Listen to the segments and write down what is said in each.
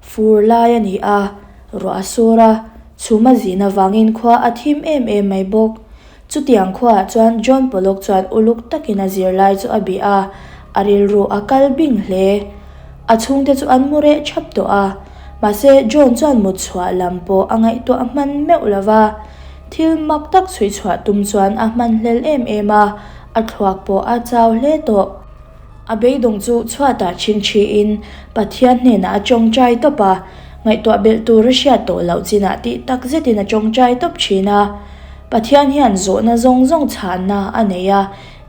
Fur lai a ni a, ruah a sur a, chhum a zin avangin khua a thim em em mai bawk. Chutiang khuaah chuan John Pollock chuan uluk takin a zirlai chu a bih a, a rilru a kal bing hle. A chhungte chu an mu reh thap tawh a, mahse John chuan mut chhuah lam pawh a ngaihtuah hman meuh lo va. Thil mak tak chhui chhuah tum chuan a hmanhlel em em a, a thluak pawh a chau hle tawh. A beidawng chu chhuatah chhingchhiin Pathian hnenah a tawngtai tawp a, ngaihtuah belh tur a hriat tawh loh chinah tih tak zetin a tawngtai tawp thin a. Pathian hian zawhna zawng zawng chhanna a nei a,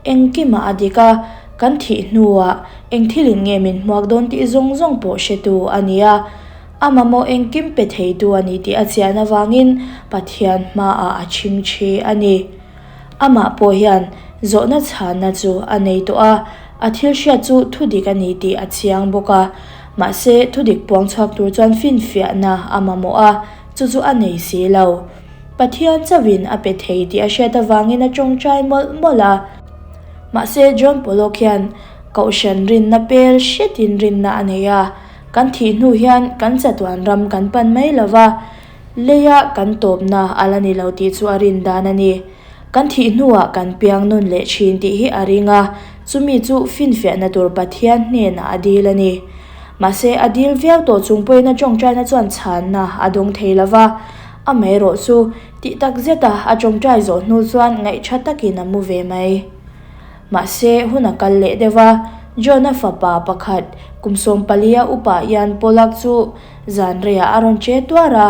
engkimah a dik a, kan thih hnuah eng thilin nge min hmuak dawn tih zawng zawng pawh hretu a ni a, a mamawh engkim pe theitu a ni tih a chian avangin Pathian hmaah a chhingchhi a ni. Amah pawh hian zawhna chhanna chu a nei tawh a, a thil hriat chu thudik a ni tih a chiang bawk a. Mahse, thudik puang chhuak tur chuan finfiahna a mamawh a, chu chu a nei si lo. Pathian chauhin a pe thei tih a hriat avangin a tawngtai mawlh mawlh a. Mahse, John Pollock hian Kohhran rinna pel hretin rinna a nei a, kan thih hnu hian kan chatuan ram kan pan mai lo va, Leia kan tawpna a la ni lo tih chu a rin dan a ni. Kan thih hnuah kan piang nun leh thin tih hi a ring a, chumi chu finfiahna tur Pathian hnenah a dil a ni. Mahse, a dil viau tawh chung pawhin a tawngtaina chuan chhanna a dawng thei lo va. Amaherawh chu, tih tak zeta a tawngtai zawh hnu chuan ngaihṭha takin a mu ve mai. Mahse, hun a kal leh deuh a, John-a fapa pakhat, kum sawmpalia upa Ian Polak chu Zan reiah a rawn che tuar a,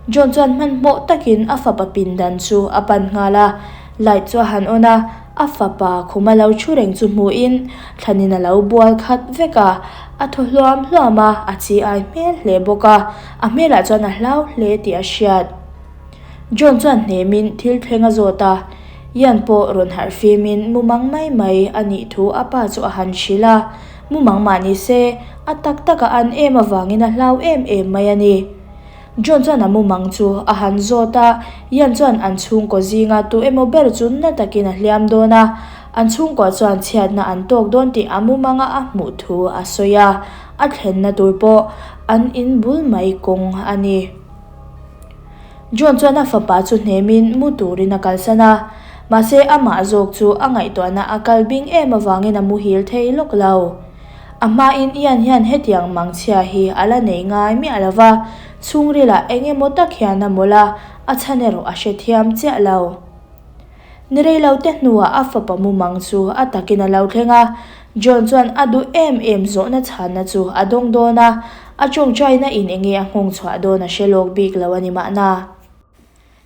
John chuan hmanhmawh takin a fapa pindan chu a pan nghal a, light chu a han on a, a fapa khum a lo thu reng chu hmuhin thlanin a lo bual khat vek a, a thaw hluam hluam a, a chi ai hmel hle bawk a, a hmelah chuan a hlau hle tih a hriat. John chuan hnemin thil thleng a zawt a, Ian pawh rawn harh fimin mumang mai mai a nih thu a pa chu a han hrilh a, mumang mah ni se a tak tak a an em avangin a hlau em em mai a ni. John chuan a mumang chu a han zawt a, Ian chuan an chhungkaw zinga tu emaw ber chu na takin a hliam dawn a, an chhungkua chuan chhiatna an tawk dawn tih a mumanga a hmuh thu a sawi a, a thlenna tur pawh an in bul mai kawng a ni. John chuan a fapa chu hnemin mu turin a kalsan a, mahse amah zawk chu a ngaihtuahna a kal bing em avangin a muhil thei lawk lo. A hmain Ian hian hetiang mangchhia hi a la nei ngai miah lo va, chhungrilah eng emaw tak hian a mawlh a, a chhan erawh a hrethiam chiah lo. Ni rei lo te hnuah a fapa mumang chu a takin a lo thleng a, John chuan a duh em em zawhna chhanna chu a dawng dawn a, a tawngtaina in enge a nghawng chhuah dawn a hre lawk bik lo a ni mahna.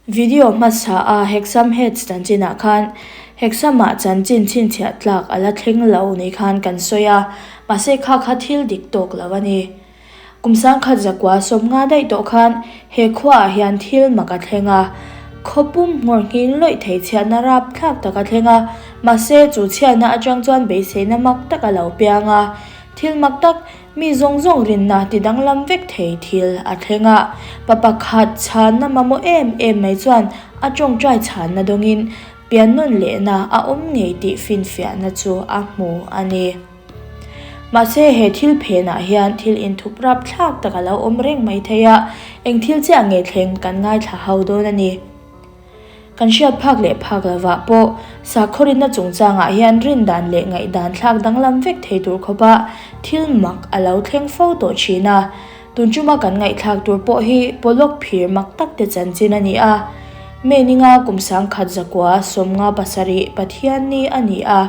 Video hmasa a Hexam Heads chanchinah khan Hexam-ah chanchin chhinchhiah tlak a la thleng lo ni khan kan sawi a, mahse kha kha thil dik tawk lo a ni. Kum sangkhat zakua sawmnga daih tawh khan he khuaah hian thil mak a thleng a, khaw pum nghawr nghing lawih thei chhiatna rapthlak tak a thleng a, mahse chu chhiatna atang chuan beiseina mak tak a lo piang a, thil mak tak, mi zawng zawng rinna ti danglam vek thei thil a thleng a, pa pakhat chhanna mamawh em em mai chuan a tawngtai chhanna dawngin piannawn lehna a awm ngei tih finfiahna chu a hmu a ni. Mahse, he thil phenah hian thil inthup rap thlak tak a lo awm reng mai thei a, eng thil chiah nge thleng kan ngaithla ho dawn a ni. Kan hriat phak leh phak lovah pawh sakhaw rinna chungchangah hian rindan leh ngaihdan thlak danglam vek thei tur khawpa thil mak a lo thleng fo tawh thin a. Tun tuma kan ngaihthlak tur pawh hi pawlawk phir mak tak te chanchin a ni a. May ninga kum sangkhat zakua 57 Pathianni a ni a.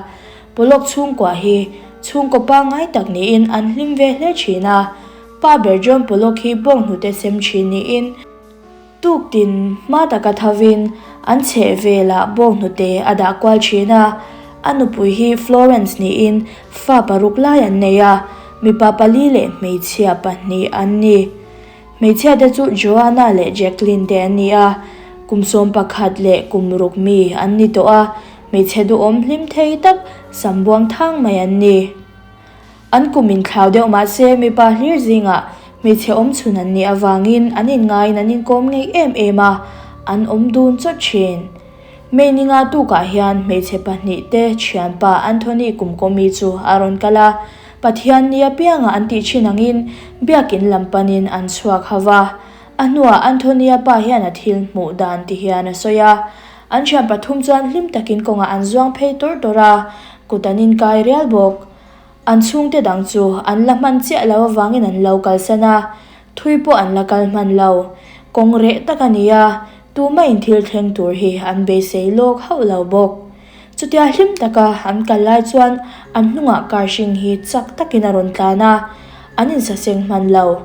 Pawlawk chhungkua hi chhungkaw pangngai tak niin an hlim ve hle thin a, pa ber John Pollock hi bawnghnute sem thin niin tuktin hma taka thovin an chheh velah bawnghnute a dah kual thin a, a nupui hi Florence niin fa paruk lai an nei a, mipa pali leh hmeichhia pahnih an ni. Hmeichhia te chu Joanna leh Jacqueline te an ni a, kum 11 leh kum ruk mi an ni tawh a, hmeichhe duhawm hlim thei tak sam buang thang mai an ni. An kum inthlau deuh mah se mipa hlir zingah hmeichhe awm chhun an nih avangin an inngaiin an inkawm ngei em em a, an awm dun chawt thin. May ninga tukah hian hmeichhe pahnih te thianpa Anthony Kumkawmi chu a rawn kal a. Pathianni apianga an tih thin angin biakin lam panin an chhuak ho va. A hnuah Anthony-a pa hian a thil hmuh dan ti hian a sawi a. An thian pathum chuan hlim takin kawngah an zuang phei tawrh tawrh a, kut an inkai rial bawk. An chhungte dang chu an la hman chiah lo avangin an lo kalsan a, thui pawh an la kal hman lo. Kawng reh tak a ni a, tumahin thil thleng tur hi an beisei lawk hauh lo bawk. Chutia hlim taka an kal lai chuan an hnungah car hring hi chak takin a rawn tlan a, an insaseng hman lo.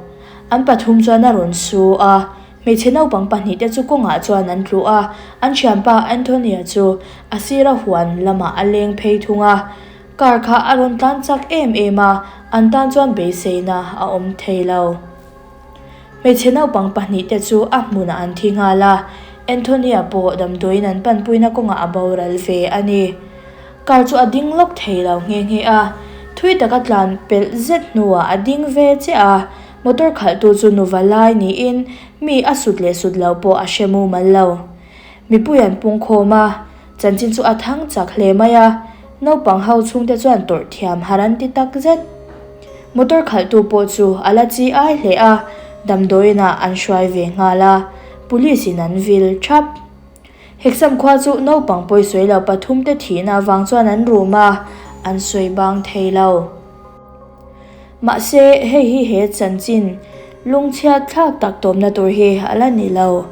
An pathum chuan a rawn su a, hmeichhe naupang pahnihte chu kawngah chuan an tlu a, an thianpa Anthony-a chu a sira huan lamah a leng phei thung a. Car kha a rawn tlan chak em em a, an tan chuan beiseina a awm thei lo. Hmeichhe naupang pahnihte chu a hmunah an thi nghal a, Anthony-a pawh damdawiin an panpuina kawngah a boral ve a ni. Car chu a ding lawk thei lo nghe nghe a, thui taka tlan pelh zet hnuah a ding ve chiah a, motor khalhtu chu nuva lai niin mi a sut leh sut lo pawh a hre mumal lo. Mipui an pungkhawm a, chanchin chu a thang chak hle mai a, naupang ho chhungte chuan tawrh thiam har an ti tak zet. Motor khalhtu pawh chu a la chi ai hle a, damdawiinah an hruai ve nghal a, police in an vil thap. Hexham khua chu naupang pawisawi lo pathumte thihna avang chuan an rum a, an sawi bang thei lo. Mahse, hei hi he chanchin lungchhiat thlak tak tawmna tur hi a la ni lo.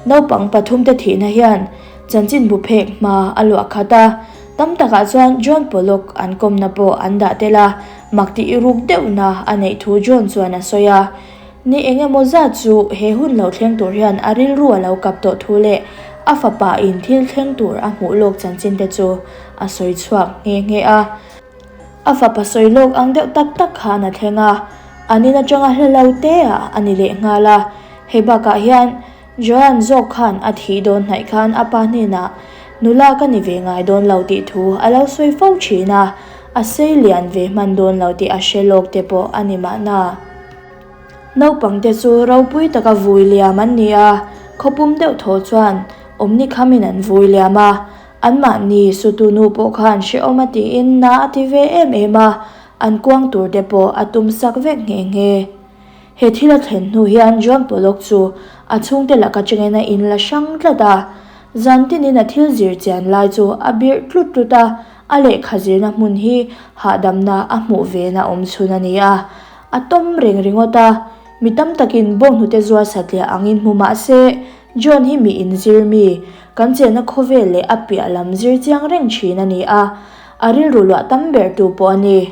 Naupang pathumte thihna hian chanchin bu phek hma a luah khat a, tam takah chuan John Pollock an kawmna pawh an dah tel a, mak tih ruk deuhna a neih thu John chuan a sawi a. Ni eng emaw zat chu he hun lo thleng tur hian a rilru a lo kap tawh thu leh a fapa in thil thleng tur a hmuh lawk chanchin te chu a sawi chhuak nghe nghe a. A fapa sawi lawk ang deuh tak tak khan a thleng a, an in atanga hla lo te ah a ni leh nghal a. Hei bakah hian Joan zawk khan a thih dawn hnaih khan a pa hnenah nula ka ni ve ngai dawn lo tih thu a lo sawi fo thin a, a sei lian ve hman dawn lo tih a hre lawk te pawh a ni mahna. Naupangte chu ropui taka vui liam an ni a, khawpum deuh thaw chuan awmni khamin an vui liam a, Anmahni sutu nu pawh khan hrehawm a tiin na a ti ve em em a, an kuang tur te pawh a tum sak vek nghe nghe. He thil a thlen hnu hian John Pollock chu a chhungte laka chengin a in la hrang tlat a, zan tinin a thil zir chian lai chu a birh tlut tlut a, a lehkha zirna hmun hi hahdamna a hmuh vena awm chhun a ni a, a tawm reng ringawt a, mi tam takin bawnghnute zuar satliah angin hmu mah se John hi mi inzir mi, kan chenna khawvel leh a piah lam zir chiang reng thin a ni a, a rilru luah tam ber tu pawh a ni.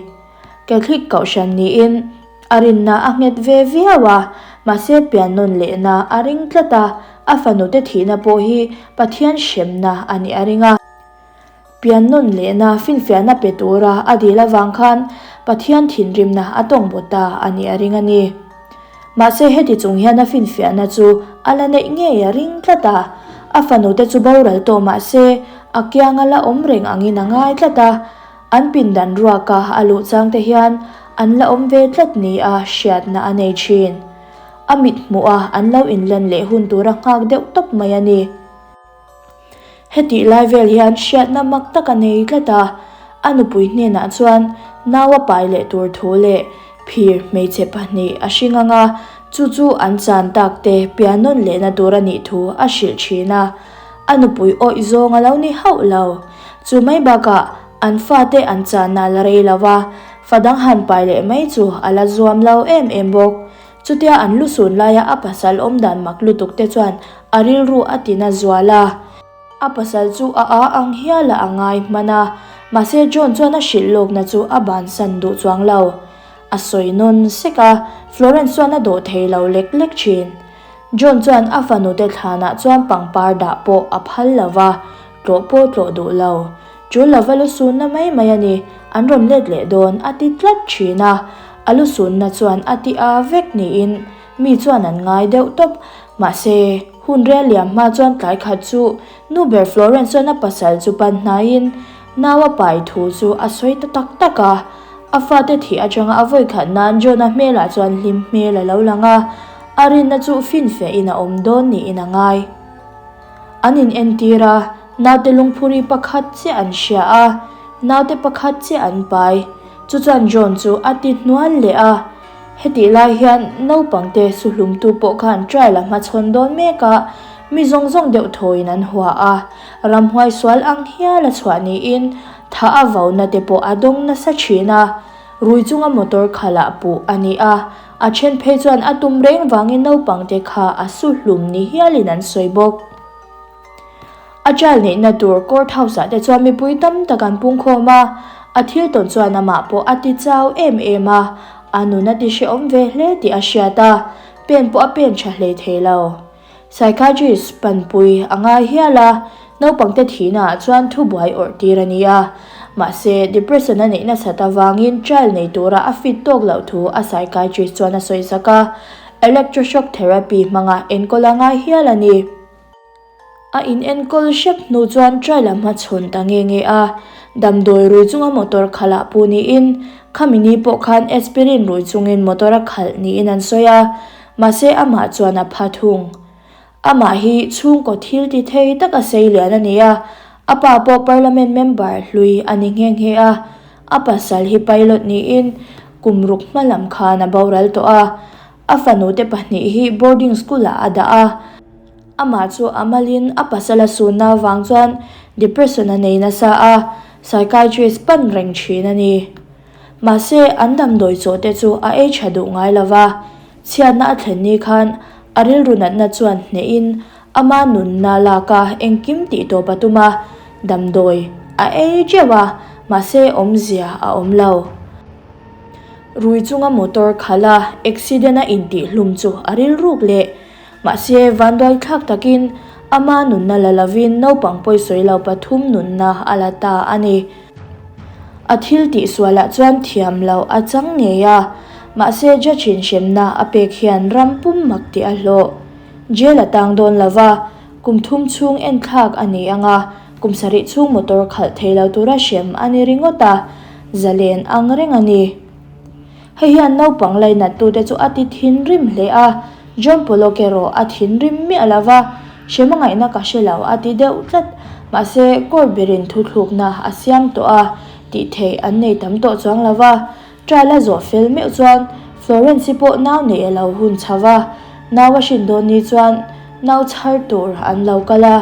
Catholic kohhran niin a rinna a nghet ve viau a, mahse pian nawn lehna a ring tlat a, a fanute thihna pawh hi Pathian hremna a nih a ring a. Pian nawn lehna finfiahna pe tura a dil avang khan Pathian thinrimna a tawng baw ta a nih a ring a ni. Mahse heti chung hian a finfiahna chu a la neih ngei a ring tlat a, a fanute chu boral tawh mahse a kianga la awm reng angin a ngai tlat a, an pindan ruaka a luh changte hian an la awm ve tlat nia hriatna a nei thin. A mit hmuh a an lo inlan leh hun tura nghak deuh tawp mai a ni. Hetih lai vel hian hriatna mak tak a nei tlat a, a nupui hnenah chuan nau a pai leh tur thu leh phir hmeichhe pahnih a hring ang a, chu chu an chan tak te pian nawn lehna tur a nih thu a hrilh thin a, a nupui awih zawng a lo ni hauh lo. Chu mai bakah an fate an channa la rei lo va, fa dang han pai leh mai chu a la zuam lo em em bawk. Chutia an lu sun laia a pasal awm dan mak lutuk te chuan a rilru a tina zual a. A pasal chu a a ang hial a a ngai hman a, mahse John chuan a hrilh lawkna chu a bansan duh chuang lo. A sawi nawn sek a, Florence chuan a dawh thei lo lek lek thin. John chuan a fanute thlanah chuan pangpar dah pawh a phal lo va, tlawh pawh tlawh duh lo. Ṭul lova lu sunna mai mai a ni, an rawn let leh dawn a ti tlat ṭhin a, a lu sunna chuan a ti a vek niin mi chuan an ngai deuh tawp. Mahse, hun rel liam hma chuan tlai khat chu nu ber Florence chuan a pasal chu pan hnaiin nau a pai thu chu a sawi ta tak tak a. A fate thih atanga a vawi khat nan John-a hmelah chuan hlim hmel a lo lang a, a rinna chu finfiahin a awm dawn niin a ngai. An in entir a, naute lungphuri pakhat chiah an hria a, naute pakhat chiah an pai. Chu chuan John chu a ti hnual leh a. Hetih lai hian naupangte suhlumtu pawh khan trial a hmachhawn dawn mek a, mi zawng zawng deuh thawiin an hua a, ramhuai sual ang hial a chhuah niin thah a vauna te pawh a dawng nasa thin a, rui chunga motor khalah puh a ni a, a then phei chuan a tum reng vangin naupangte kha a suhlum ni hialin an sawi bawk. A trial neihna tur court house ah te chuan mipui tam tak an pungkhawm a, a thil tawn chuan amah pawh a ti chau em em a, a nun a ti hrehawm ve hle tih a hriat a, pen pawh a pen tha hlei thei lo. Psychiatrist panpui a ngai hial a, naupangte thihna ah chuan thubuai awrh tir a ni a, mahse depression a neih nasat avangin trial nei tura a fit tawk loh thu a psychiatrist chuan a sawi sak a, electroshock therapy hmanga enkawl a ngai hial a ni. A inenkawl hrep hnu chuan trial a hmachhawn ta nge nge a, damdawi rui chunga motor khalh ah pu niin khami ni pawh khan aspirin rui chungin motor a khalh niin an sawi a, mahse amah chuan a pha thung. Amah hi chhungkaw thil ti thei taka sei lian a ni a, a pa pawh parliament member hlui a ni nghe nghe a, a pasal hi pilot niin kum ruk hma lam khan a boral tawh a, a fanute pahnih hi boarding school ah a dah a. Amah chu a malin a pasal a sunna avang chuan depression a nei nasa a, psychiatrist pan reng thin a ni. Mahse, an damdawi chaw te chu a ei tha duh ngai lo va, chhiatna a thlen ni khan a rilru natna chuan hnehin ama nunna laka engkim tih tawp a tum a, damdawi a ei teuh a, mahse awmzia a awm lo. Rui chunga motor khalh a accident a intihhlum chu a rilruk leh. Mahse, vanduai thlak takin ama nunna la lovin naupang pawisawi lo pathum nunna a la ta a ni. A thil tihsualah chuan thiam loh a chang ngei a, mahse judge in hremna a pek hian ram pum mak tih a hlawh. Jail a tang dawn lo va, kum thum chhung enthlak a ni ang a, kum sarih chhung motor khalh thei lo tura hrem a ni ringawt a, zalen ang reng a ni. Hei hian naupang lainattute chu a ti thinrim hle a, John Pollock erawh a thinrim miah lo va, hrem a ngaihna ka hre lo a ti deuh tlat. Mahse, court berin thuthlukna a siam tawh a, tih theih an nei tam tawh chuang lo va. Trial a zawh fel meuh chuan Florence-i pawh nau neih a lo hun chho va, nau a hrin dawn ni chuan nau chhar tur an lo kal a.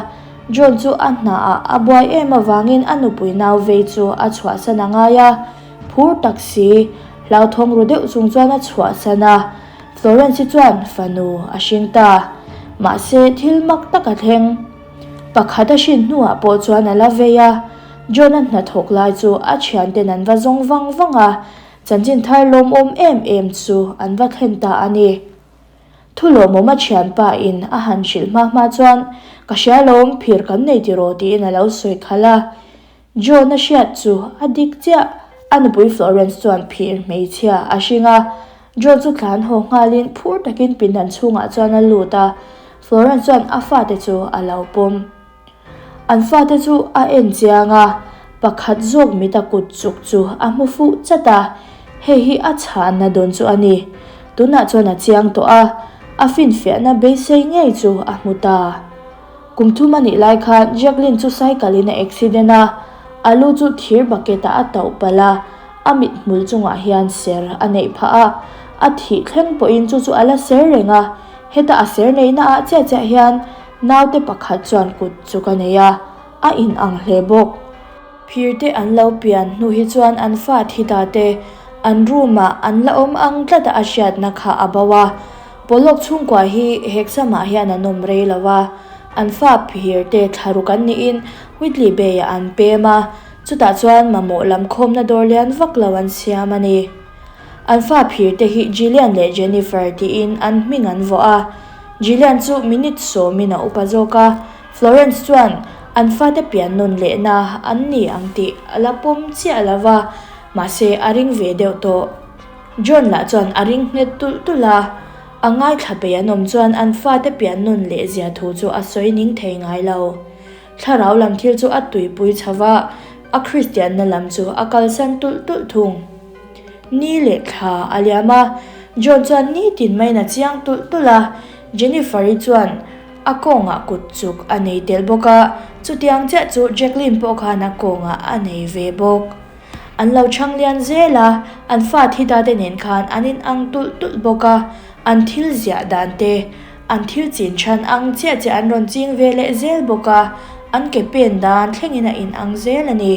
John chu a hnaah a buai em avangin a nupui nau vei chu a chhuahsan a ngai a. Phur tak si, hlauthawng ru deuh chung chuan a chhuahsan a, Florence-i chuan fanu a hring ta. Mahse, thil mak tak a thleng. Pakhat a hrin hnuah pawh chuan a la vei a, John-a hnathawk lai chu a thianten an va zawng vang vang a, chanchin thar lawmawm em em chu an va thlen ta a ni. Thu lawmawm a thianpa in a han hrilh hma hma chuan, Ka hria lawm, phir kan nei tiraw tiin a lo sawi khalh a. John a hriat chu a dik chiah, a nupui Florence chuan phir hmeichhia a hring a. John chu tlan haw nghalin phur takin pindan chhungah chuan a lut a, Florence chuan a fate chu a lo pawm. An fate chu a en chiang a, pakhat zawk mit a kut chuk chu a hmu fuh chat a, hei hi a chhahna dawn chu a ni. Tunah chuan a chiang tawh a, a finfiahna beisei ngei chu a hmu ta. Kum thum a nih lai khan Jacqueline chu cycle in a accident a, a lu chu thir bucket ah a tauh palh a, a mit hmul chungah hian ser a neih phah a, a thih thleng pawhin chu chu a la ser reng a, heta a ser neihna ah chiah chiah hian naute pakhat chuan kut chu ka nei a, a in ang hle bawk. Phir te an lo pian hnu hi chuan an fa thi ta te an room ah an la awm ang tlat a a hriatna kha a bo a, Pollock chhungkua hi heksamah hian an awm rei lo a, an fa phir te thlaruk an niin Whitley Bay-ah an pem a, chutah chuan mamawh lam khawmna dawr lian vak lo an siam a ni. An fa phir te hi Jillian leh Jennifer tiin an hming an vuah a, Jillian chu minute sawmin a upa zawk a, Florence chuan an fate pian nawn lehna an ni ang tih a la pawm chiah lo va, mahse a ring ve deuh tawh. John lah chuan a ring nghet tulh tulh a, a ngaithla peih an awm chuan an fate pian nawn leh zia thu chu a sawi ning thei ngai lo. Thlarau lam thil chu a tuipui chho va, a Kristianna lam chu a kalsan tulh tulh thung. Ni leh thla a liam a, John chuan nitin maiin a chiang tulh tulh a, Jennifer-i chuan a kawngah kut chuk a nei tel bawk a, chutiang chiah chu Jacqueline pawh khan a kawngah a nei ve bawk. An lo chhang lian zel a, an fa thi ta te nen khan an inang tulh tulh bawk a, an thil ziah dan te, an thil chin chhan ang chiah chiah an rawn ching ve leh zel bawk a, an ke pen dan thlengin a inang zel a ni.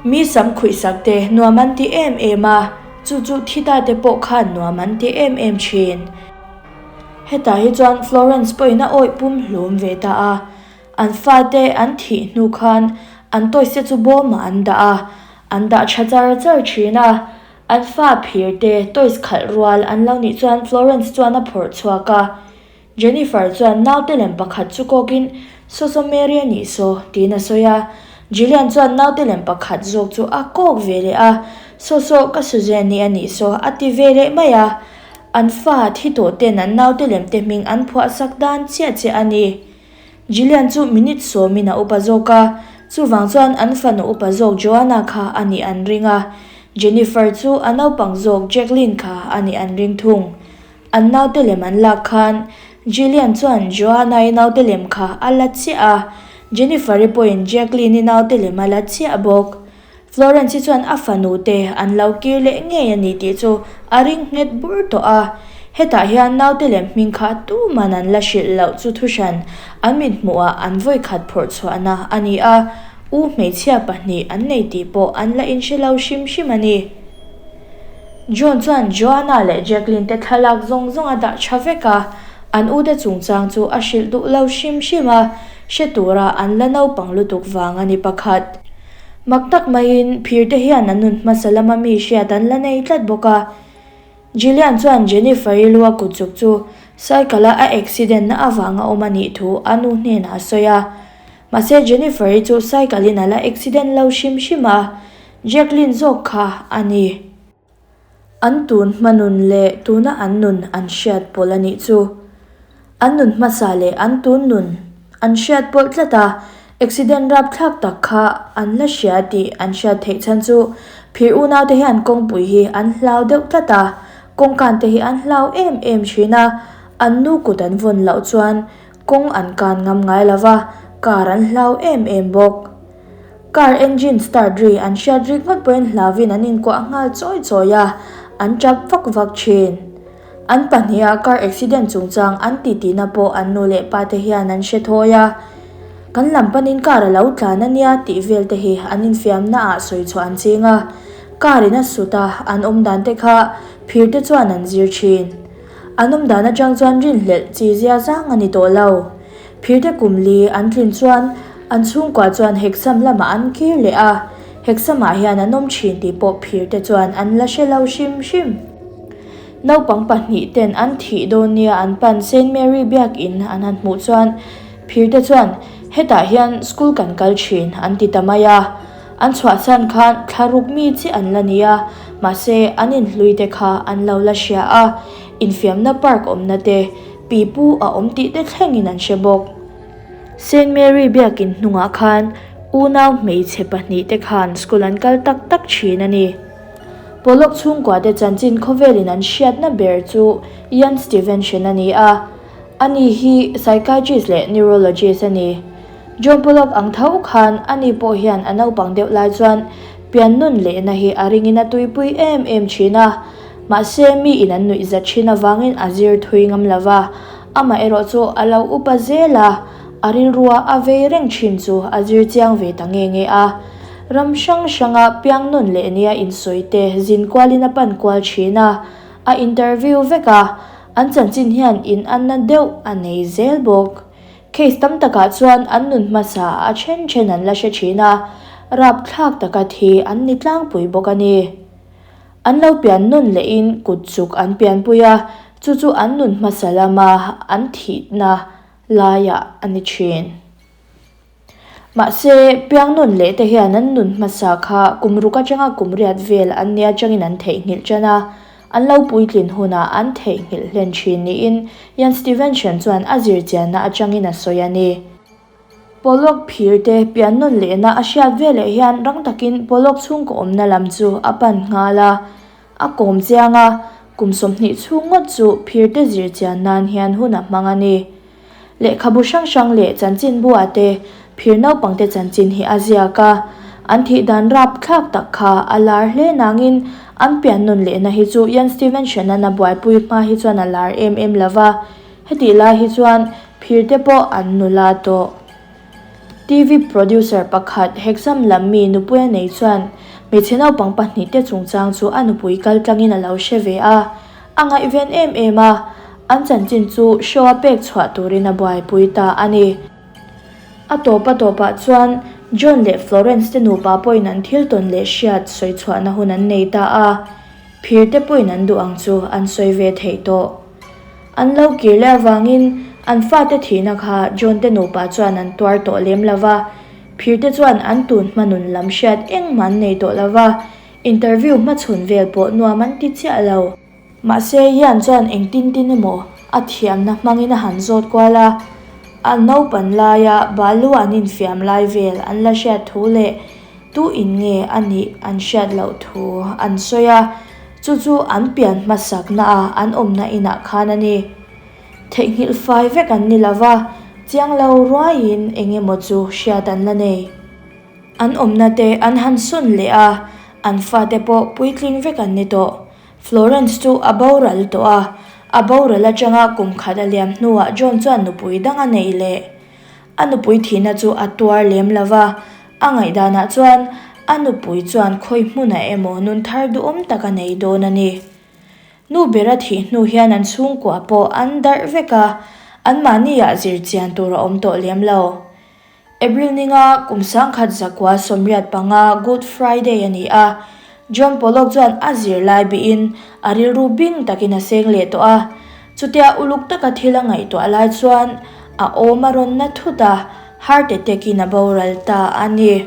Mi sam khuihsak te nuam an ti em em a, chu chu thi ta te pawh khan nuam an ti em em thin. Hetah hi chuan Florence pawhin a awih pum hlum ve ta a, an fate an thih hnu khan an toys te chu bawmah an dah a, an dah tha char char thin a. An fa phir te toys khalh rual an lo nih chuan Florence chuan a phawrh chhuak a. Jennifer chuan naute lem pakhat chu kawkin, Saw saw Mary a nih saw, tiin a sawi a. Jillian chuan naute lem pakhat zawk chu a kawk ve leh a, Saw saw ka Suzanne-i a nih saw, a ti ve leh mai a. An fa thi tawh ten an naute lem te hming an phuah sak dan chiah chiah a ni. Jillian chu minute sawmin a upa zawk a, chuvang chuan an fanu upa zawk Joanna kha a nih an ring a, Jennifer chu a naupang zawk Jacqueline kha a nih an ring thung. An naute lem an lak khan Jillian chuan Joanna-i naute lem kha a la chiah a, Jennifer-i pawhin Jacqueline-i naute lem a la chiah bawk. Florence-i chuan a fanu te an lo kir leh ngei a ni tih chu a ring nghet bur tawh a. Hetah hian naute lem hming kha tuman an la hrilh loh chu thuhran an mithmuhah an vawikhat phawrh chhuahna a ni a, u hmeichhia pahnih an nei tih pawh an la inhre lo hrim hrim a ni. John chuan Joanna leh Jacqueline te thlalak zawng zawng a dah tha vek a, an ute chungchang chu a hrilh duh lo hrim hrim a, hre tura an la naupang lutuk vang a ni pakhat. Mak tak maiin phir te hian an nun hmasa lama mi hriat an la nei tlat bawk a. Jillian chuan Jennifer-i lu a kut chuk chu cycle a a accident na avanga awm a nih thu a nu hnenah a sawi a. Mahse Jennifer-i chu cycle in a la accident lo hrim hrim a, Jacqueline zawk kha a ni. An tun hma nun leh tuna an nun an hriat pawlh a nih chu. An nun hmasa leh an tun nun an hriat pawlh tlat a, accident rapthlak tak kha an la hria tih an hriat theih chhan chu phir unaute hian kawngpui hi an hlau deuh tlat a, kawngkan te hi an hlau em em thin a, an nu kut an vawn loh chuan kawng an kan ngam ngai lo va, car an hlau em em bawk. Car engine start ri an hriat rik ngawt pawhin hlauvin an inkuah nghal chawi chawi a, an tap vak vak thin. An pahniha car accident chungchang an titihna pawh an nu leh pa te hian an hre thawi a, Kan lam panin car a lo tlan a nia tih vel te hi an infiamna ah sawi chhuah an ching a, car in a sut a, an awm dan te kha phir te chuan an zir thin. An awm dan atang chuan rinhlelh chi zia zang a ni tawh lo. Phirte kum li an tlin chuan an chhungkua chuan Hexham lamah an kir leh a, Hexham-ah hian an awm thin tih pawh phirte chuan an la hre lo hrim hrim. Naupang pahnih ten an thih dawn nia an pan Saint Mary biakin an han hmuh chuan phirte chuan hetah hian school kan kal thin an ti ta mai a. An chhuahsan khan thla ruk mi chiah an la ni a, mahse an inhlui te kha an lo la hria a, infiamna park awmna te, Pi pu a awm tih te thlengin an hre bawk. Saint Mary biakin hnungah khan unau hmeichhe pahnihte khan school an kal tak tak thin a ni. Pollock chhungkuate chanchin khawvelin an hriatna ber chu Ian Stevenson a ni a, ani hi psychiatrist leh neurologist a ni. John Pollock ang tho khan ani pawh hian a naupang deuh lai chuan pian nun lehna hi a ringin a tuipui em em thin a. Mahse, mi in an nuih zat thin avangin a zir thui ngam lo va, amah erawh chu a lo upa zel a, a rilrua a vei reng thin chu a zir chiang ve ta nge nge a. Ram hrang hranga piang nawn leh nia insawi te zin kualin a pan kual thin a, a interview vek a, an chanchin hian in anna deuh a nei zel bawk. Case tam takah chuan an nun hmasa a then then an la hre thin a, rapthlak taka thi an ni tlangpui bawk a ni. An lo pian nawn lehin kut chuk an pianpui a, chu chu an nun hmasa lama an thihna laiah a ni thin. Mahse, piang nawn leh te hian an nun hmasa kha kum ruk atanga kum riat vel an nia atangin an theihnghilh tan a, an lo puitlin hunah an theihnghilh hlen thin niin Ian Stevenson chuan a zirchianna atangin a sawi a ni. Pollock phir te pian nawn lehna a hriat veleh hian rang takin Pollock chhungkaw awmna lam chu a pan nghal a. A kawm chiang a, kum 20 chhung ngawt chu phir te zir chian nan hian hun a hmang a ni. Lehkhabu hrang hrang leh chanchinbua te phir naupang te chanchin hi a ziak a. An thih dan rapthlak tak kha a lar hle nangin an pian nawn lehna hi chu Ian Stevenson-a'n a buaipui hma hi chuan a lar em em lo va, hetih lai hi chuan phir te pawh an nula tawh. TV producer pakhat Hexham lam mi nupui a nei chuan hmeichhe naupang pahnihte chungchang chu a nupui kal tlangin a lo hre ve a, a ngaihven em em a, an chanchin chu show a pek chhuah turin a buaipui ta a ni. A tawp a tawpah chuan John leh Florence te nupa pawhin an thil tawn leh hriat sawi chhuahna hun an nei ta a, phir te pawhin an duh ang chu an sawi ve theih tawh. An lo kir leh avangin an fate thihna kha John te nupa chuan an tuar tawh lem lo va, phir te chuan an tun hma nun lam hriat engmah an nei tawh lo va, interview hmachhawn vel pawh nuam an ti chiah lo. Mahse, Ian chuan engtin tin emaw a thiamna hmangin a han zawt kual a, a naupan laia balu an infiam lai vel an la hriat thu leh tu in nge a nih an hriat loh thu an sawi a, chu chu an pian hmasakna a an awmna inah khan a ni. Theihnghilh fai vek an ni lova, chiang lo ruaiin eng emaw chu hriat an la nei. An awmna te an han sawn leh a, an fate pawh puitling vek an ni tawh. Florence chu a boral tawh a, a boral atanga kum khat a liam hnuah John chuan nupui dang a nei leh. A nupui thihna chu a tuar lem lo va, a ngaihdanah chuan a nupui chuan khawi hmunah emaw nun thar duhawm tak a nei dawn a ni. Nu bera thih hnu hian an chhungkua pawh an darh vek a, anmahniah zir chian tur a awm tawh lem lo. April ninga kum sangkhat zakua 85 Good Friday a ni a, John Pollock chuan a zirlai bihin a rilru bing takin a seng leh tawh a. Chutia uluk taka thil a ngaihtuah lai chuan a awm a rawn na thut a, heart attack in a boral ta a ni.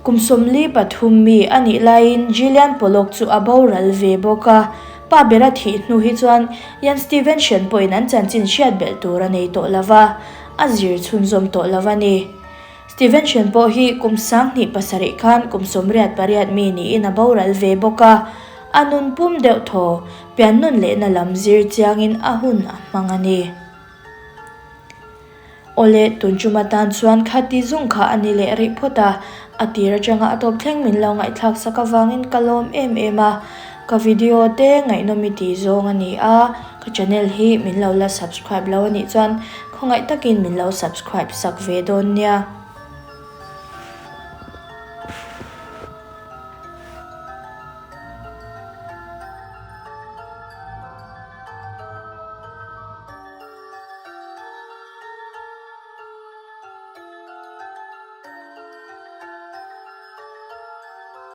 Kum 43 mi a nih laiin Gillian Pollock chu a boral ve bawk a, pa bera thih hnu hi chuan Ian Stevenson pawhin an chanchin hriat belh tur a nei tawh lo va, a zir chhunzawm tawh lo a ni. Stevenson pawh hi kum 2007 khan kum 88 mi niin a boral ve bawk a, a nun pum deuh thaw, pian nun lehna lam zir chiangin a hun a hmang a ni. Awle, tun tum atan chuan khati zung kha a ni leh rih phawt a, a tir atanga a tawp thleng min lo ngaihthlak sak avangin ka lawm em em a, ka video te ngaihnawm i tih zawng a ni a, ka channel hi min lo la subscribe lo a nih chuan khawngaih takin min lo subscribe sak ve dawn nia.